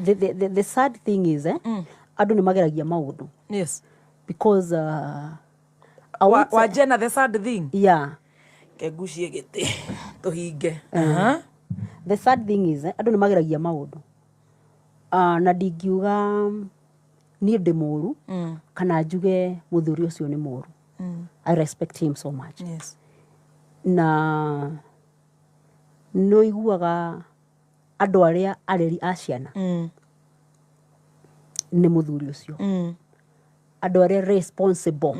The sad thing is, andũ nĩ mageragia maũndũ because I Wa, won't wa Jenna, the sad thing. Yeah. Kengucie gĩtĩ tũhinge. Aha. The sad thing is, andũ nĩ mageragia maũndũ, na ndingiuga niĩ ndĩ mũru kana njuge mũthuri ũcio nĩ mũru. I respect him so much. Na nĩ ũiguaga andũ arĩa areri a ciana nĩ mũthuri ũcio, andũ arĩa responsible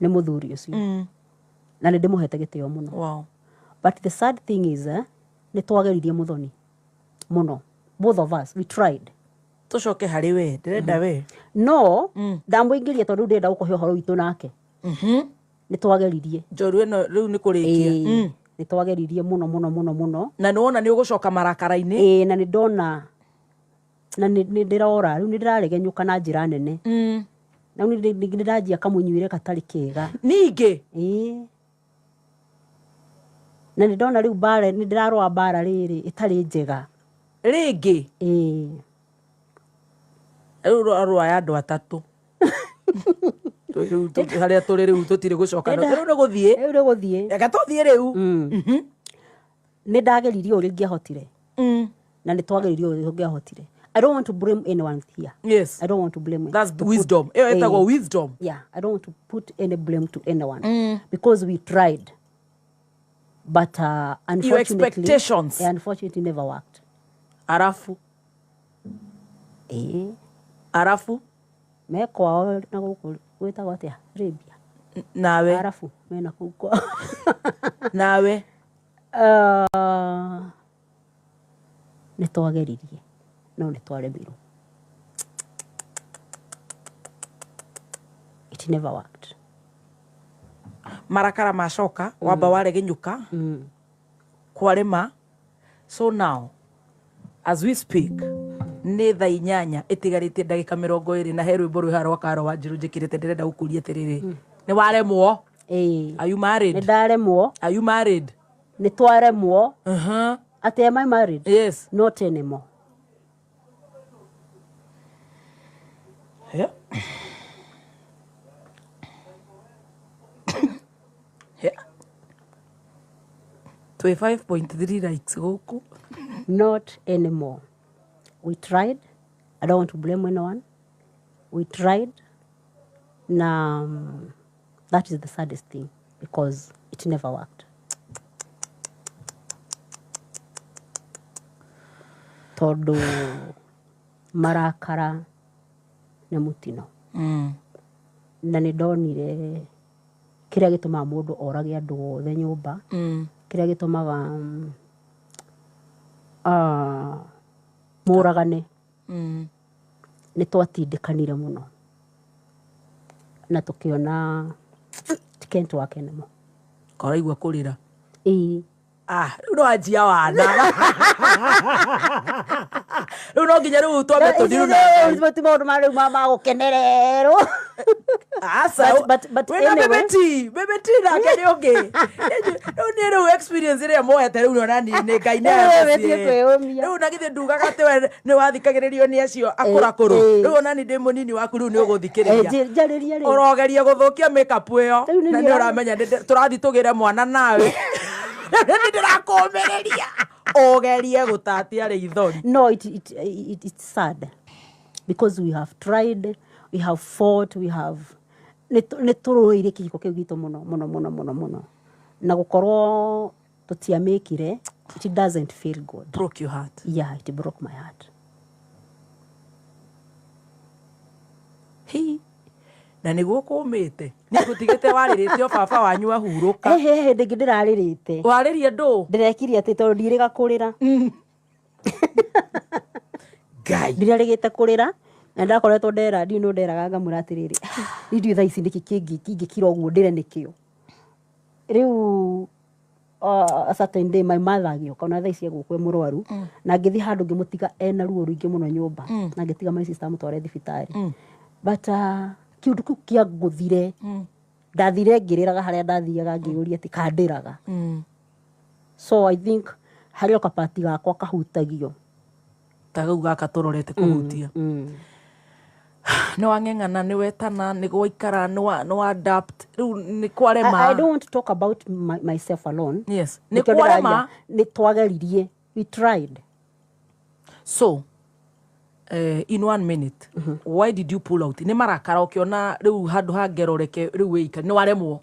nĩ mũthuri ũcio, na nĩ ndĩmũhete gĩtĩo mũno. But the sad thing is, nĩ twageririe, Mũthoni, mũno. Both of us, we tried. Tũcoke harĩ we, ndĩrenda we. No ndamũingĩria tondũ ndĩrenda gũkũhe ũhoro witũ nake. Nĩ twageririe. Njorua ĩno rĩu nĩ kũrĩkia. Ĩĩ, nĩ twageririe mũno mũno mũno mũno. Na nĩ wona nĩ ũgũcoka marakara-inĩ. Ĩĩ, na nĩ ndona na nĩ ndĩrora rĩu nĩ ndĩraregenyũka na njĩra nene. Na rĩu nĩ ndĩranjia kamũnyuĩre gatarĩ kega. Ningĩ. Ĩĩ, na nĩ ndona rĩu mbara nĩ ndĩrarũa mbara rĩrĩ ĩtarĩ njega. Rĩngĩ. Ĩĩ. Rĩu rũarũa ya andũ atatũ. Rĩu harĩa tũrĩ rĩu tũtirĩ gũcoka, rĩu nĩ gũthiĩ. Rĩu nĩ gũthiĩ. Reke tũthiĩ rĩu. Nĩ ndageririe ũrĩa ingĩahotire na nĩ twageririe ũrĩa tũngĩahotire. I don't want to blame anyone here. I don't want to blame That's to put- wisdom. Ĩyo ĩtagwo wisdom. Yeah, I don't want to put any blame to anyone because we tried, but unfortunately Expectations. Yeah, unfortunately never worked. Arafu. Ĩĩ. Arafu. Me kwao na gũkũ gwĩtagwo atĩa, Arabia. Nawe. Arabu mena kũu kwao. Nawe. Nĩ twageririe no nĩ twaremirwo. It never worked. Marakara macoka, wamba waregenyũka kwarĩma. So now as we speak nĩ thaa 8 ĩtigarĩtie ndagĩka 20, na he rwĩmbo rwĩ haha rwa Karo Wanjiru njĩkĩrĩte. Ndĩrenda gũkũria atĩrĩrĩ, nĩ waremwo? Ĩĩ. Are you married? Nĩ ndaremwo. Are you married? Nĩ twaremwo. Atĩ am I married? Yes. Not anymore. Yeah. Twĩ 5.3 likes gũkũ. Not anymore. We tried. I don't want to blame anyone. We tried na that is the saddest thing because it never worked, tondũ marakara nĩ mũtino. Na nĩ ndonire kĩrĩa gĩtũmaga mũndũ orage andũ othe nyũmba, kĩrĩa gĩtũmaga mũragane. Nĩ twatindĩkanire mũno na tũkĩona it can't work anymore. Koraigua kũrĩra. Ĩĩ. Ah, rĩu no anjia wana, rĩu no nginya rĩu twambe tũthiru na Ngai. Ti maũndũ ma rĩu ma gũkenererwo. Aca. But Wĩna anyway. Bebe T, Bebe T nake nĩ ũngĩ. Rĩu niĩ rĩu experience ĩrĩa moete rĩu nona nĩ Ngai nĩ Rĩu we acio. thiĩ kwĩyũmia. Rĩu na githĩ ndugaga atĩ we nĩ wathikagĩrĩrio nĩ acio akũrakũrũ? Rĩu ona ni ndĩ mũnini waku, rĩu nĩ ũgũthikĩrĩria. Njarĩria rĩu. Ũrogeria gũthũkia makeup ĩyo. Rĩu nĩ Na niĩ nĩ ũramenya tũrathiĩ tũgĩre mwana nawe. Nĩ ndĩrakũmĩrĩria ũgerie gũtatia rĩithori. No, it's sad because we have tried, we have fought, we have nĩ tũrũĩire kĩhiko kĩu gitũ mũno mũno mũno mũno mũno, na gũkorwo tũtiamĩkire, it doesn't feel good. Broke your heart. Yeah, it broke my heart. Hi. Na nĩguo kũmĩte nĩ ngũtigĩte warĩrĩte o baba wanyu ahurũka. Ehe, hĩndĩ ĩngĩ ndĩrarĩrĩte. Warĩrie ndũ? Ndĩrekire atĩ tondũ ndirĩga kũrĩra. Ngai. Ndirarĩgĩte kũrĩra na ndakoretwo ndera ndiũ no nderaga ngamwĩra atĩrĩrĩ, niĩ ndiũĩ thaa ici nĩkĩ kĩngĩ kingĩkira ũguo ndĩre nĩkĩo rĩu. A certain day my mother agĩũka, ona thaa ici egũkũ e mũrwaru, na ngĩthiĩ handũ ngĩmũtiga ena ruo rũingĩ mũno nyũmba, na ngĩtiga my sister amũtware thibitarĩ, but kĩũndũ kĩu kĩangũthire. Ndathire ngĩrĩraga harĩa ndathiaga ngĩyũria atĩ kandĩraga. So I think harĩ o kapati gakwa kahutagio. Ta gau gaka tũrorete kũhutia. Nĩ wang'eng'ana, nĩ wetana, nĩ gwaikara, nĩ wa adapt, rĩu nĩ kwarema. I don't want to talk about myself alone. Yes, nĩ Nĩkĩo kwarema. ndĩraria, nĩ twageririe, we tried. So in one minute, why did you pull out? Nĩ marakara ũkĩona rĩu handũ ha ngero reke rĩu wĩika nĩ waremwo?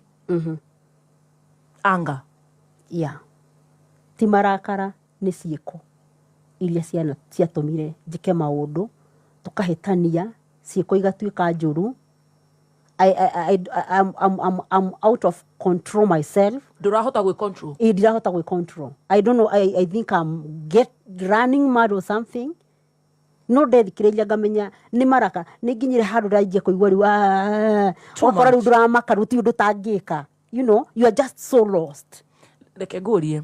Anga Yeah, ti marakara, nĩ ciĩko iria ciana ciatũmire njĩke maũndũ, tũkahĩtania, ciĩko igatuĩka njũru. I, I, I, I, I'm, I'm, I'm, I'm out of control myself. Ndũrahota gwĩ control. Ĩ, ndirahota gwĩ control. I don't know, I think I'm get running mad or something. No ndethikĩrĩria ngamenya nĩ maraka, nĩ nginyire handũ ndanjia kũigua rĩu, ah, Too ũgakora rĩu much. ndũramaka, rĩu ti ũndũ ũtangĩka, you are just so lost. Reke ngũrie,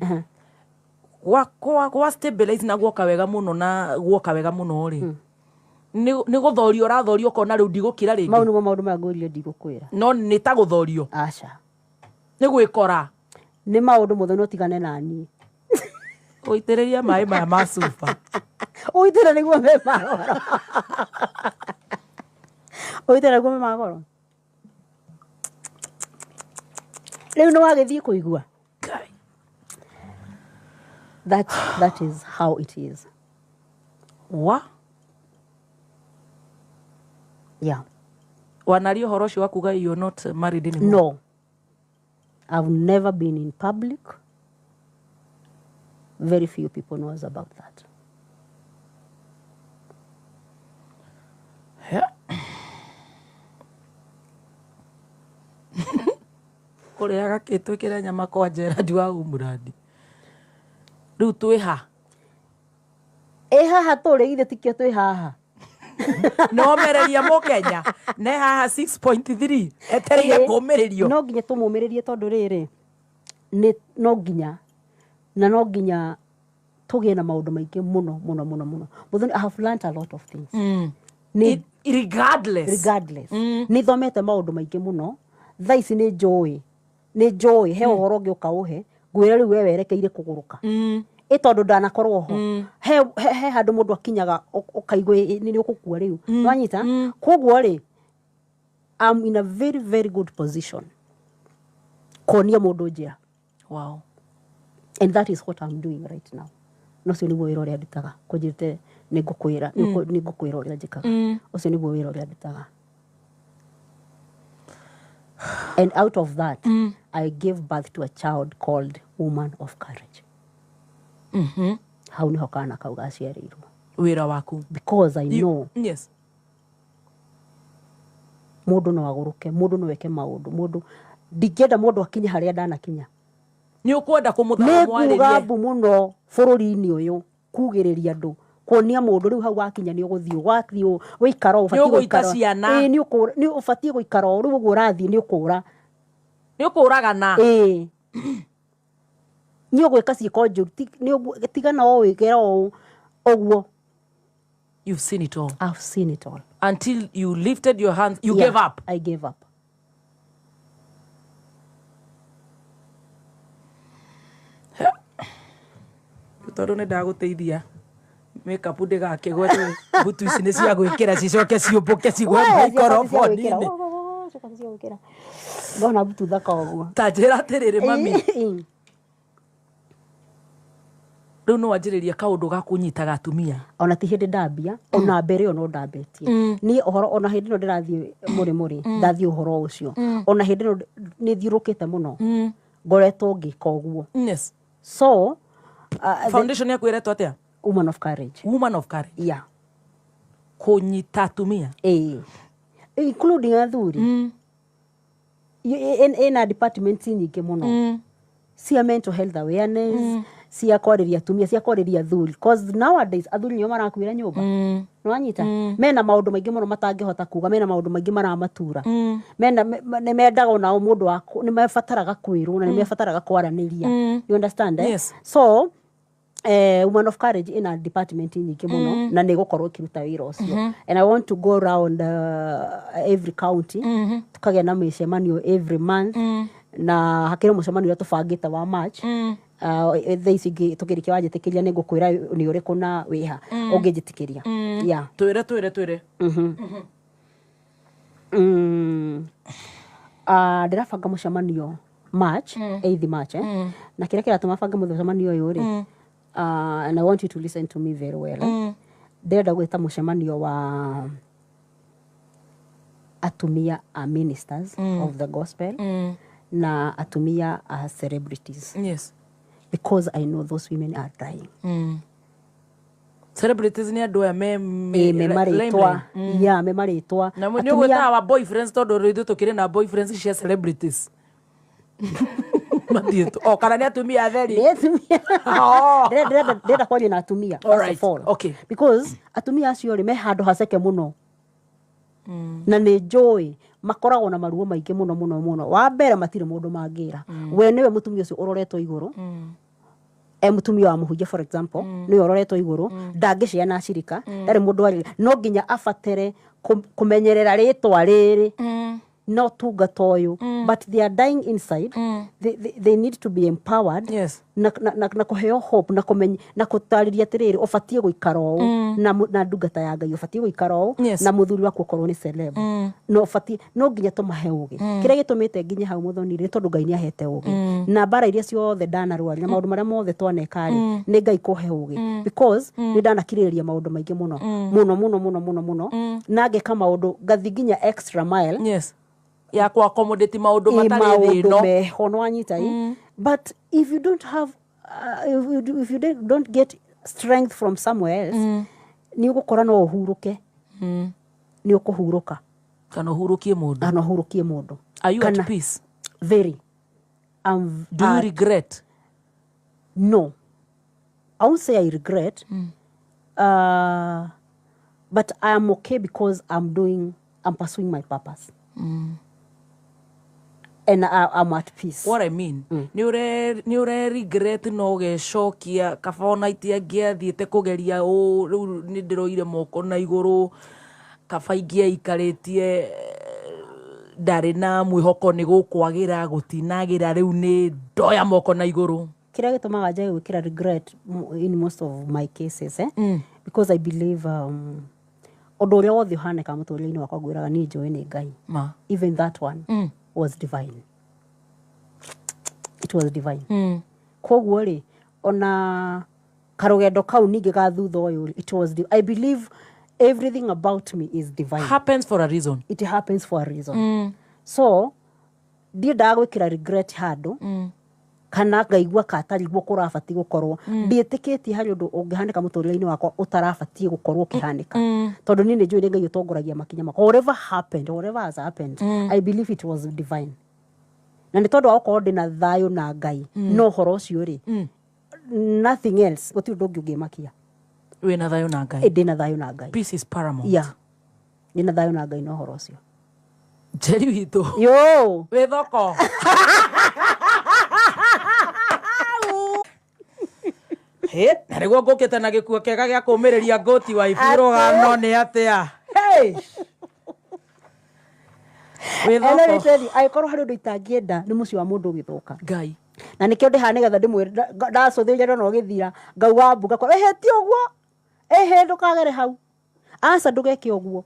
gwa stabilize na guoka wega mũno, na guoka wega mũno rĩ, nĩ gũthorio ũrathorio ũkona rĩu ndigũkira Mau rĩngĩ? nĩmo maũndũ maya ngũrio, ndigũkwĩra. No nĩ ta gũthorio? Aca. Nĩ gwĩkora. Nĩ maũndũ mothe, no tigane naniĩ. Ũitĩrĩria maĩ maya ma cuba. Ũitĩre nĩguo me magoro, ũitĩre nĩguo me magoro. Rĩu nĩ wagĩthiĩ kũigua. Ngai. That is how it is. Wa Yeah. Wanaria ũhoro ũcio wa kuga you're not married anymore? No, I've never been in public. Very few people knows about that. Yeah. Kũrĩaga kĩ twĩkĩre nyama kwa Gerard wa Umurandi rĩu twĩ ha? Ĩ, haha tũrĩ, githĩ tikĩo twĩ haha? Nomereria mũkenya ne haha 6.3 etereire Ĩĩ, kũmĩrĩrio. No nginya tũmũmĩrĩrie, tondũ rĩrĩ nĩ no nginya, na no nginya tũgĩe na maũndũ maingĩ mũno mũno mũno mũno. Mũthoni, I have learnt a lot of things. Nĩ Regardless. Regardless, nĩ thomete maũndũ maingĩ mũno. Thaa ici nĩ njũĩ he ũhoro ũngĩ ũkaũhe ngwĩre rĩu we werekeire kũgũrũka, ĩ tondũ ndanakorwo ho. He handũ mũndũ akinyaga ũkaigua nĩ ũgũkua rĩu, nwanyita. Koguo rĩ, I'm in a very very good position kuonia mũndũ njĩra. And that is what I'm doing right now. Na ũcio nĩguo wĩra ũrĩa ndutaga. Kũnjĩrĩte nĩ ngũkwĩra ũrĩa njĩkaga. Ũcio nĩguo wĩra ũrĩa ndutaga, and out of that I gave birth to a child called Woman of Courage. Hau nĩho kana kau gaciarĩirwo. Wĩra waku. Because I know mũndũ no agũrũke, mũndũ no eke maũndũ, mũndũ ndingĩenda mũndũ akinye harĩa ndanakinya. Nĩ ũkwenda kũmũthara? Nĩ nguga mwarĩrie. Mbu mũno bũrũri-inĩ ũyũ, kugĩrĩria andũ, kuonia mũndũ rĩu hau wakinya nĩ ũgũthiĩ, wathiĩ wĩikara ũũ, ũbatiĩ Nĩ ũgũita gũikara. ciana. Ĩĩ, nĩ ũbatiĩ gũikara ũũ, rĩu ũguo ũrathiĩ nĩ ũkũra. Nĩ ũkũragana. Ĩĩ, nĩ ũgwĩka ciĩko njũru, tigana o wĩkĩra ũũ ũguo. You've seen it all. I've seen it all. Until you lifted your hands, you Yeah, gave up. I gave up. Tondũ nĩ ndagũteithia makeup ndĩgakĩgwe, mbutu ici nĩ cia gwĩkĩra cicoke ciũmbũke cigwe maikoroboni-inĩ. Ndona mbutu thaka ũguo. Ta njĩra atĩrĩrĩ, mami, rĩu nĩ wanjĩrĩria kaũndũ ga kũnyitaga atumia? Ona ti hĩndĩ ndambia, ona mbere ĩyo no ndambĩtie niĩ ũhoro. Ona hĩndĩ ĩno ndĩrathiĩ mũrĩ ndathiĩ ũhoro ũcio, ona hĩndĩ ĩno nĩ thiũrũkĩte mũno, ngoretwo ngĩka ũguo. So the Foundation yaku ĩretwo atĩa? Woman of Courage. Woman of Courage. Yeah. Kũnyita atumia. Ĩĩ, including athuri. Ĩna department nyingĩ mũno cia mental health awareness, cia kwarĩria atumia, cia kwarĩria athuri, cause nowadays athuri nĩo marakuĩra nyũmba, nĩwanyita. Mena maũndũ maingĩ mũno matangĩhota kuga, mena maũndũ maingĩ maramatura, mena nĩ mendaga onao mũndũ wa nĩ mabataraga kwĩrwo na nĩ mabataraga kwaranĩria, you understand, eh? Yes. So Woman of Courage ina department nyingĩ mũno na nĩ ĩgũkorwo ĩkĩruta wĩra ũcio, and I want to go round every county, tukagĩa na mĩcemanio every month, na hakĩrĩ mũcemanio ũrĩa tũbangĩte wa March. Thaa ici ingĩ tũkĩrĩkia wanjĩtĩkĩria nĩ ngũkwĩra nĩ ũrĩkũ na wĩha ũngĩnjĩtĩkĩria, yeah. Twĩre, twĩre, twĩre. Ndĩrabanga mũcemanio March, 8th March, eh? Na kĩrĩa kĩratũma bange mũcemanio ũyũ rĩ, and I want you to listen to me very well, eh? Ndĩrenda gwĩta mũcemanio wa atumia a ministers of the gospel na atumia a celebrities, because I know those women are dying. Celebrities nĩ andũ aya me me marĩtwa, yeah, me marĩtwa. Na nĩ ũgwĩtaga wa boyfriends, tondũ rĩu ithuĩ tũkĩrĩ na boyfriends cia celebrities mathiĩtwo o kana nĩ atumia atheri? Nĩ atumia. Oh. Ndĩrenda kwaria na atumia first of all. Because atumia acio rĩ, me handũ haceke mũno na nĩ njũĩ makoragwo na maruo maingĩ mũno mũno mũno. Wa mbere, matirĩ mũndũ mangĩra. We nĩwe mũtumia ũcio ũroretwo igũrũ, e mũtumia wa mũhunjia, for example, nĩwe ũroretwo igũrũ, ndangĩciana acirika, ndarĩ mũndũ arĩ no nginya abatere kũmenyerera rĩtwa rĩrĩ no tungata ũyũ, but they are dying inside. They need to be empowered na kũheo hope na kũmenya na kũtarĩria atĩrĩrĩ, ũbatiĩ gũikara ũũ na ndungata ya Ngai, ũbatiĩ gũikara ũũ na mũthuri waku okorwo nĩ celeb no ũbatiĩ, no nginya tũmahe ũgĩ. Kĩrĩa gĩtũmĩte nginye hau, mũthoni, nĩ tondũ Ngai nĩ ahete ũgĩ na mbara iria ciothe ndanarũa na maũndũ marĩa mothe twaneka rĩ, nĩ Ngai kũhe ũgĩ, because nĩ ndanakirĩrĩria maũndũ maingĩ mũno mũno mũno mũno mũno mũno na ngeka maũndũ ngathi nginya extra mile Yes, ya ku accommodate maũndũ ĩ matarĩ maũndũ thĩ ĩno. Meho no wanyita ĩ, but if you don't have if you don't get strength from somewhere else, nĩ ũgũkora no ũhurũke, nĩ ũkũhurũka. Kana ũhurũkie mũndũ. Kana ũhurũkie mũndũ. Are you at Kana- peace? Very. I'm Do you regret? No, I won't say I regret, but I am okay because I'm pursuing my purpose and I'm at peace. What I mean, nĩ ũre regret no ũgecokia kaba ona itiangĩathiĩte kũgeria ũ rĩu nĩ ndĩroire moko na igũrũ, kaba ingĩaikarĩtie, ndarĩ na mwĩhoko nĩ gũkwagĩra, gũtinagĩra, rĩu nĩ ndoya moko na igũrũ? Kĩrĩa gĩtũmaga njage gwĩkĩra regret in most of my cases, eh? Because I believe ũndũ ũrĩa wothe ũhanĩkaga mũtũrĩre-inĩ wakwa, ngwĩraga niĩ njũĩ nĩ Ngai. Ma. Even that one was divine, it was divine. Koguo rĩ, ona karũgendo kau ningĩ ga thutha ũyũ rĩ, it was I believe everything about me is divine. Happens for a reason. It happens for a reason, so ndiendaga gwĩkĩra regret handũ kana ngaigua katariguo kũrabatiĩ gũkorwo. Ndiĩtĩkĩtie harĩ ũndũ ũngĩhanĩka mũtũrĩre-inĩ wakwa ũtarabatiĩ gũkorwo ũkĩhanĩka, tondũ niĩ nĩ njũĩ nĩ Ngai ũtongoragia makinya makwa. Whatever happened, whatever has happened, I believe it was divine, na nĩ tondũ wa gũkorwo ndĩna thayũ na Ngai no ũhoro ũcio rĩ, nothing else, gũtirĩ ũndũ ũngĩ ũngĩmakia. Wĩna thayũ na Ngai. Ndĩna thayũ na Ngai. Peace is paramount. Yeah, ndĩna thayũ na Ngai na ũhoro ũcio. Njeri witũ, yo. Wĩ thoko. Hĩ, na nĩguo ngũkĩte na gĩkuo kĩega gĩa kũmĩrĩria ngũti wa iburũgano nĩ atĩa. Hey! Wĩ And let me thoko. tell you, angĩkorwo harĩ ũndũ itangĩenda nĩ mũciĩ wa mũndũ ũgĩthũka. Ngai. Na nĩkĩo ndĩ haha nĩgetha ndĩmwĩre ndacũthĩrĩria ndona ũgĩthira, ngauga mbu, ngakora ĩhĩ ti ũguo, ĩhĩ ndũkagere hau, aca ndũgeke ũguo.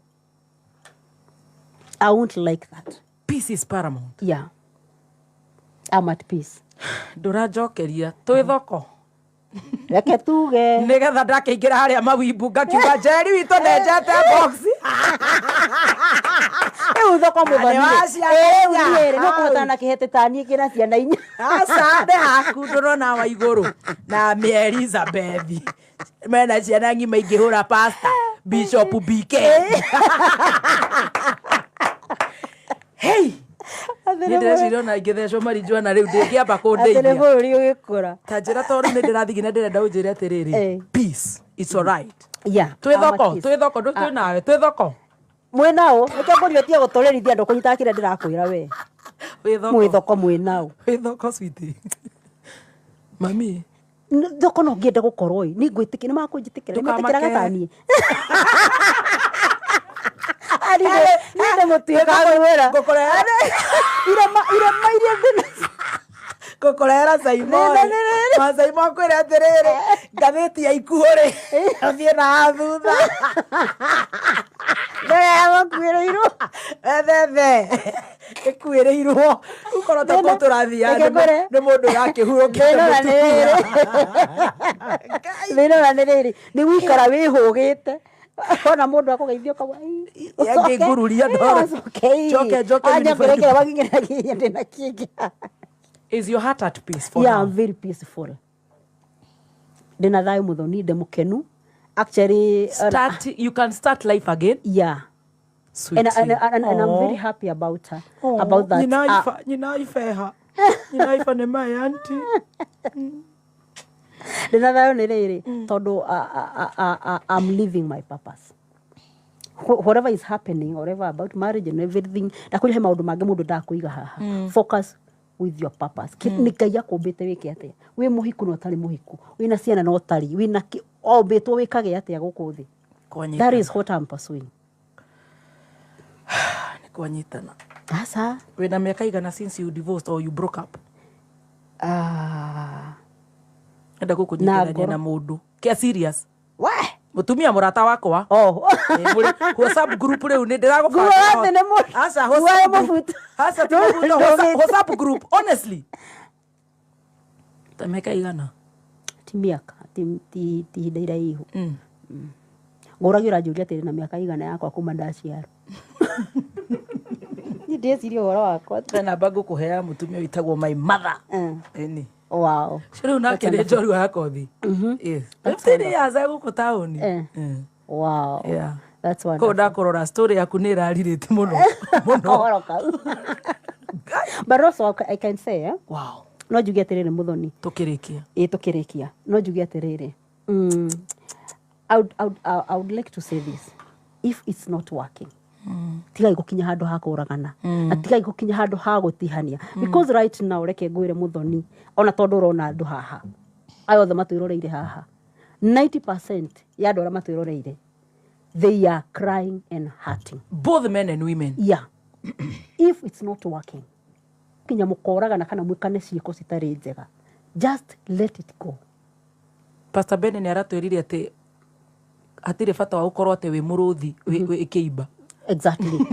I won't like that. Peace is paramount. Yeah, I'm at peace. Ndũranjokeria, twĩ thoko. Reke tuge. Nĩgetha ndakĩingĩra harĩa mawimbu ngakiuga Njeri witũ ndenjete box. Rĩu thoko, mũthoni. Nĩ wa ciana rĩu inya. niĩ rĩ, no kũhotana na kĩhete ta niĩ kĩna ciana inya. Aca, nĩ haku ndũrona wa igũrũ na mĩ Elizabeth mena ciana ng'ima ingĩhũra pastor Bishop BK. Hey, niĩ ndĩreciria ona ingĩthecwo marijuana rĩu ndĩngĩamba Atĩrĩ kũndeithia. Bũrũri ũgĩkũra. Ta njĩra, tondũ rĩu nĩ ndĩrathiĩ na ndĩrenda ũnjĩre atĩrĩrĩ, peace, it's alright. Yeah, Twĩ I'm at thoko. peace. Twĩ thoko, twĩ nawe, twĩ thoko. Mwĩ nao, nĩkĩo ngũrio tie gũtũrĩrithia andũ kũnyitaga kĩrĩa ndĩrakwĩra we. Wĩ thoko. Mwĩ thoko, mwĩ nao. Wĩ thoko, sweetie mami. Thoko no ngĩende gũkorwo ĩ nĩ ngwĩtĩkĩra, nĩ makũnjĩtĩkĩra, nĩ metĩkĩraga Ndũkamake. ta niĩ. Niĩ ndĩ mũtuĩka ngwĩra Ngũkũrehe. Irema, irema iria ndĩna. Ngũkũrehera Saimo. Nĩ- nĩ- Ma Saimo akwĩre atĩrĩrĩ, ngathĩti ya ikuũ rĩ, ũthiĩ na haha thutha. Ndĩramakuĩrĩirwo. Ethethe ĩkuĩrĩirwo. Rĩu korwo ta kũu tũrathiaga Reke ngwĩre. nĩ mũndũ ũrakĩhurũkĩte Thĩna ũrĩa nĩ mũtumia. rĩrĩ. Thĩna ũrĩa nĩ rĩrĩ, nĩ gũikara wĩhũgĩte. Ona mũndũ akũgeithia ũkauga "Ii." Ĩ, angĩngururia ndoro. Ũcoke, ii. Njoke, njoke Anja uniform. ngũrekera wakinyĩra ndĩna kĩngĩ. Is your heart at peace for Yeah, now? I'm very peaceful. Ndĩna thayũ mũthoni, ndĩ mũkenu. Actually, Start, you can start life again. yeah. Sweetie. And I'm very Aw. happy about her, Aw, about that. Nyina Ah, Ifa, nyina Ifeha. Nyina Ifa nĩ my auntie. Ndĩna thayũ nĩ rĩrĩ tondũ I'm living my purpose. Whatever is happening, whatever about marriage and everything, ndakwĩra he maũndũ mangĩ mũndũ ndakũiga haha. Focus with your purpose. Nĩ Ngai akũmbĩte wĩke atĩa? Wĩ mũhiku na ũtarĩ mũhiku, wĩna ciana na ũtarĩ, wĩna ombĩtwo wĩkage atĩa gũkũ thĩ? That is what I'm pursuing. Nĩ kwanyitana. Sasa Wĩna mĩaka igana since you divorced or you broke up? Ah, Enda gũkũnyitithania ngoro. na mũndũ. Kia serious. We Mũtumia mũrata wakwa. Oh. Eh, mũrĩ WhatsApp group rĩu nĩ ndĩragũbangĩra. Nguo atĩ nĩ mũndũ. Aca, Nguo WhatsApp group. mũbuto. Aca, ti mũbuto, WhatsApp group, honestly. Ta mĩaka igana? Ti mĩaka, ti ihinda iraihu. Ngũragia ũranjũria atĩrĩ na mĩaka igana yakwa kuma ndaciarwo. Niĩ ndĩreciria ũhoro wakwa. He namba ngũkũhe ya mũtumia wĩtagwo my mother. Ĩni. Wow. Ũcio rĩu nake nĩ njorua ya kothi. Yes. 15 years gũkũ taũni. Wow. Yeah. That's Koguo wonderful. ndakũrora story yaku nĩ ĩrarirĩte mũno mũno. Kohoro kau. But also I can say, eh? Wow. No njuge atĩrĩrĩ mũthoni. Tũkĩrĩkia. Ĩ tũkĩrĩkia. No njuge atĩrĩrĩ. I would like to say this. If it's not working, tigai gũkinya handũ ha kũragana na tigai gũkinya handũ ha gũtihania, because right now, reke ngwĩre mũthoni, ona tondũ ũrona andũ haha aya othe matwĩroreire haha, 90% ya andũ arĩa matwĩroreire, they are crying and hurting. Both men and women. Yeah, if it's not working, kinya mũkoragana kana mwĩkane ciĩko citarĩ njega, just let it go. Pastor Ben nĩ aratwĩrire atĩ hatirĩ bata wa gũkorwo atĩ wĩ mũrũthi wĩ kĩimba.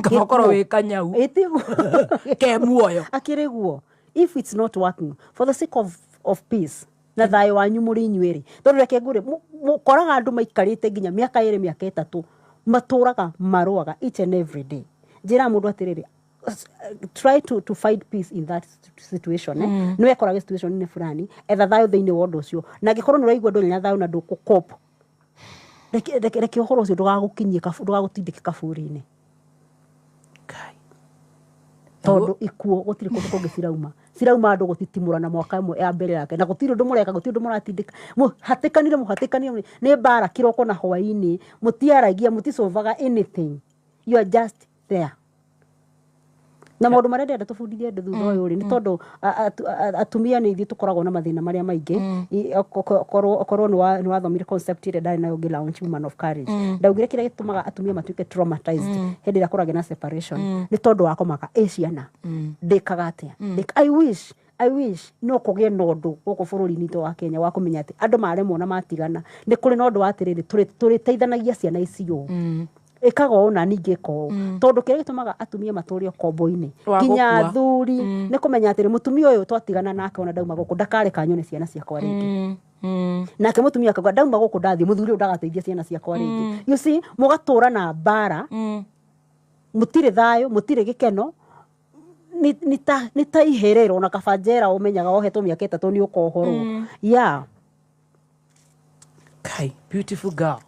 Kaba ũkorwo wĩ kanyau Ĩtiguo. Ke muoyo. Akĩrĩ guo, if it's not working, for the sake of peace na thayũ wanyu mũrĩ inyuĩ rĩ, tondũ reke ngwĩre, mũkoraga andũ maikarĩte nginya mĩaka 2, mĩaka 3, matũraga marũaga each and every day. Njĩraga mũndũ atĩrĩrĩ, try to find peace in that situation, eh? Nĩ wekoraga situation-inĩ fulani, etha thayũ thĩinĩ wa ũndũ ũcio, na angĩkorwo nĩ ũraigua ndũrĩ na thayũ na ndũkũ-cope, reke ũhoro ũcio ndũgagũkinyie ndũgagũtindĩke kaburi-inĩ. Kai. Tondũ ikuũ gũtirĩ kũndũ kũngĩ cirauma, cirauma andũ gũtitimũrana mwaka ĩmwe ya mbere yake, na gũtirĩ ũndũ mũreka, gũtirĩ ũndũ mũratindĩka, mũhatĩkanire, mũhatĩkanire, nĩ mbara kĩroko na hwaĩ-inĩ, mũtiaragia, mũticovaga anything, you are just there. Na maũndũ marĩa ndĩrenda tũbundithie andũ thutha ũyũ rĩ, nĩ tondũ atumia nĩ ithuĩ tũkoragwo na mathĩna marĩa maingĩ. Okorwo nĩ wathomire concept ĩrĩa ndarĩ nayo ngĩ launch Woman of Courage, ndaugire kĩrĩa gĩtũmaga atumia matuĩke traumatized hĩndĩ ĩrĩa kũragĩa na separation nĩ tondũ wa kũmaka ĩ ciana ndĩkaga atĩa. I wish no kũgĩe na ũndũ gũkũ bũrũri-inĩ witũ wa Kenya wa kũmenya atĩ andũ maremwo na matigana, nĩ kũrĩ na ũndũ wa atĩrĩrĩ, tũrĩteithanagia ciana ici ũũ, ĩkaga ũũ na ningĩ ĩka ũũ, tondũ kĩrĩa gĩtũmaga atumia matũre ũkombo-inĩ Wa nginya gũkua. athuri nĩ kũmenya atĩrĩ, mũtumia ũyũ twatigana nake, ona ndauma gũkũ ndakareka nyone ciana ciakwa rĩngĩ. Nake mũtumia akauga, ndauma gũkũ ndathiĩ, mũthuri ũyũ ndagateithia ciana ciakwa rĩngĩ. You see, mũgatũra na mbara, mũtirĩ thayũ, mũtirĩ gĩkeno, nĩ ta iherero, na kaba njera ũmenyaga wohetwo mĩaka 3 nĩ ũkohorwo, yeah. Kai, beautiful girl.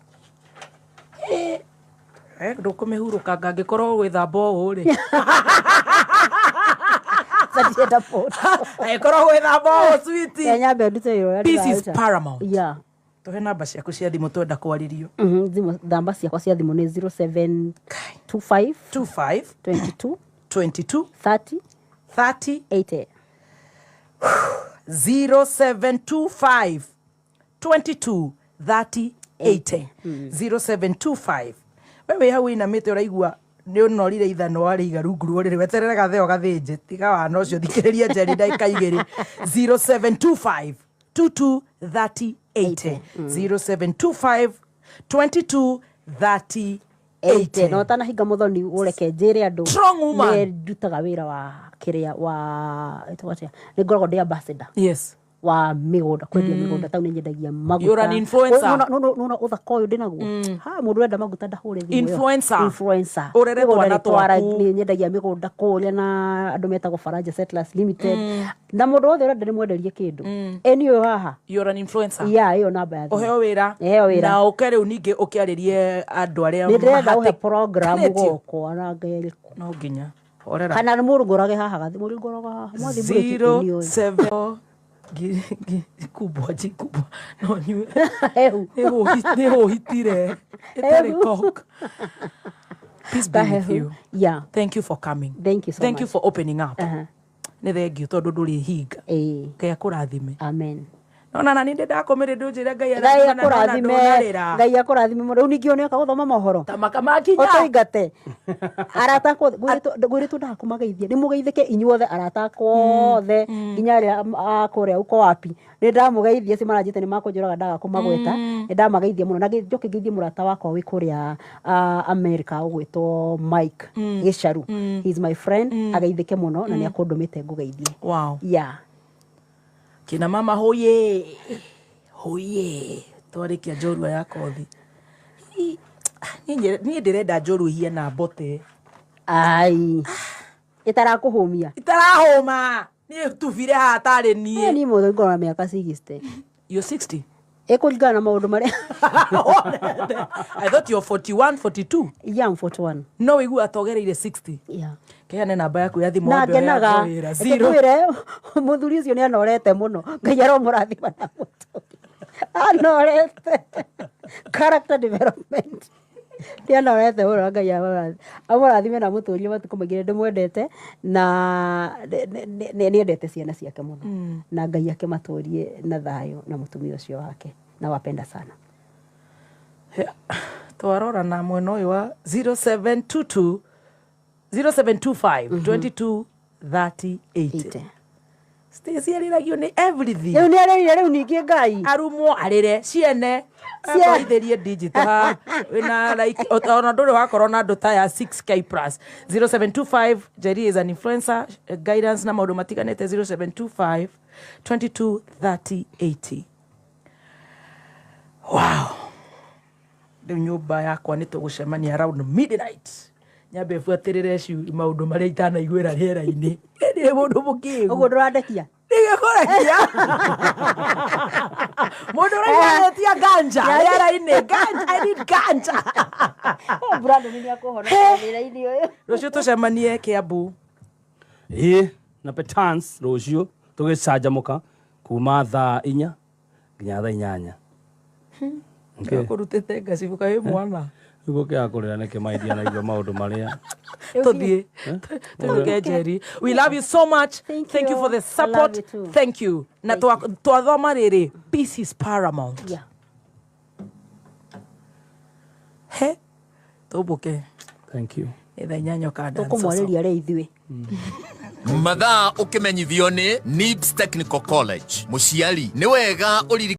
Eh, ndũkũmĩhurũkanga angĩkorwo gwĩthamba ũũ rĩ. Ndienda photo. Angĩkorwo gwĩthamba ũũ, sweetie. Nyambe ndute wĩra ũrĩa Peace is ndĩraruta. paramount. Tũhe namba ciaku cia thimũ twenda kwarĩrio. Namba ciakwa cia thimũ nĩ 0725 25 22 22 30 30 80. 0725 22 30 80, 0725. We wĩ hau inamĩte ũraigua Nĩ ũnorire ithanwa rĩiga rungu rwa ũrĩrĩ, weterere gatheo gathĩnje. Tiga wana ũcio, thikĩrĩria Njeri ndagĩka 2. 0725 22 30 80, 0725 22 30 80. Na 80. ũtanahinga, mũthoni, ũreke njĩre andũ Strong woman. nĩ ndutaga wĩra wa kĩrĩa wa ĩtagwo atĩa, nĩ ngoragwo ndĩ ambassador wa mĩgũnda, kwendia mĩgũnda. Tau nĩ nyendagia maguta. You're an influencer. Nona ũthaka ũyũ ndĩnaguo ha, mũndũ ũrenda maguta ndahũre thimũ ĩyo. Influencer. Influencer. Ũrere Mĩgũnda twana twaku. Nĩ nyendagia mĩgũnda kũrĩa na andũ metagwo Faraja Settlers Limited, na mũndũ wothe ũrenda ndĩmwenderie kĩndũ eni ũyũ haha. You're an influencer. Ya ĩyo namba ya thimũ. Ũheo wĩra. Heo wĩra. Na ũke rĩu ningĩ ũkĩarĩrie andũ arĩa Nĩ ndĩrenda ũhe program mahatĩkanĩtio. gwakwa na ngerĩkũ. No nginya horera. Kana nĩ mũrũngũrage haha gathi mũrũngũraga haha mwathi mũrĩki. Zero seven kubwa ji kubwa no nyue. Hehu. Nĩ hũhitire ĩtarĩ coke. Peace be with you. Thank you for coming. Thank you so Thank you much. for opening up. Nĩ thengiũ tondũ ndũrĩ hinga. Ngai akũrathime. Amen. Nona na nĩ ndakũmĩrĩ ndũnjĩre Ngai Ngai arathime na ndona akũrathime. ndũnarĩra. Ngai akũrathime mũno. Rĩu ningĩ nĩoka gũthoma mohoro. Ta maka makinya. Ũtũingate arata akwa othe, ngwĩrĩtwo ndaga kũmageithia. Nĩ mũgeithĩke inyuothe, arata akwa othe, nginya arĩa a kũrĩa uko wapi, nĩ ndamũgeithia. Acio maranjĩte nĩ makũnjũraga ndaga kũmagweta. Nĩ ndamageithia mũno na njoke ngeithie mũrata wakwa wĩ kũrĩa America ũgwĩtwo Mike Gĩcaru. He is my friend, ageithĩke mũno na nĩ akũndũmĩte ngũgeithie. Yeah. Kina mama hoye hoye, twarĩkia njorua ya kothi. Niĩ ndĩrenda njorua ihiana mbote. Ai, ĩtarakũhũmia. Itarahũma, niĩ tubire haha tarĩ niĩ. Niĩ mũthũ ngorwo na mĩaka 60. You're 60? Ĩkũringana na maũndũ marĩa. I thought you're 41, 42. Yeah, I'm 41. No wĩigua togereire 60. Yeah. Keane namba yaku ya thimũ Na wambe ũheanwo ngenaga. wĩra. Reke Zero. ngwĩre, mũthuri ũcio nĩ anorete mũno. Ngai aromũrathima na mũtũri anorete character development, nĩ anorete mũno. Ngai amũrathime na amũtũrie matukũ maingĩ. Nĩ ndĩmwendete na nĩ endete ciana ciake mũno, na Ngai akĩmatũrie na thayũ na mũtumia ũcio wake, na wapenda sana. Twarora na mwena ũyũ wa 0722 0725 22 30 80. Stacy arĩragio nĩ everything. Rĩu nĩ arĩrire, rĩu ningĩ Ngai. Arumwo arĩre ciene. Akorithĩrie digital ha wĩna like ona ndũrĩ wakorwo na andũ ta ya 6K plus. 0725, Jerry is an influencer, guidance na maũndũ matiganĩte. 0725 22 30 80. Wow, rĩu nyũmba yakwa nĩ tũgũcemania around midnight, nyambe buatĩrĩre maũndũ marĩa itanaiguĩra rĩera-inĩ. Nĩ mũndũ mũkĩgu. Ũguo ndũrandekia. Nĩgĩkũrekia mũndũ ũraiguanĩtia ganja rĩera-inĩ. Ganja, I need ganja. Brandon nĩ akũhonokia wĩra-inĩ ũyũ. Rũciũ tũcemanie Kĩambu. Ĩĩ, na Petans rũciũ tũgĩcanjamũka kuma thaa 4 nginya thaa 8. Okay. Kũrutĩte ngacibuka wĩ mwana. Nĩguo kĩaga kũrĩra nĩkĩ maidia naigua maũndũ marĩa. Tũthiĩ tũthiĩ. Njeri, we love you so much. Thank Thank you you. for the I love support. you too. Thank you. Na twathoma rĩrĩ, peace is paramount. He tũmbũke. Thank you. Nĩ thaa 8 ũkanda. Tũkũmwarĩria rĩ ithuĩ. Mathaa ũkĩmenyithio nĩ Nibs Technical College. Mũciari nĩ wega ũririkane.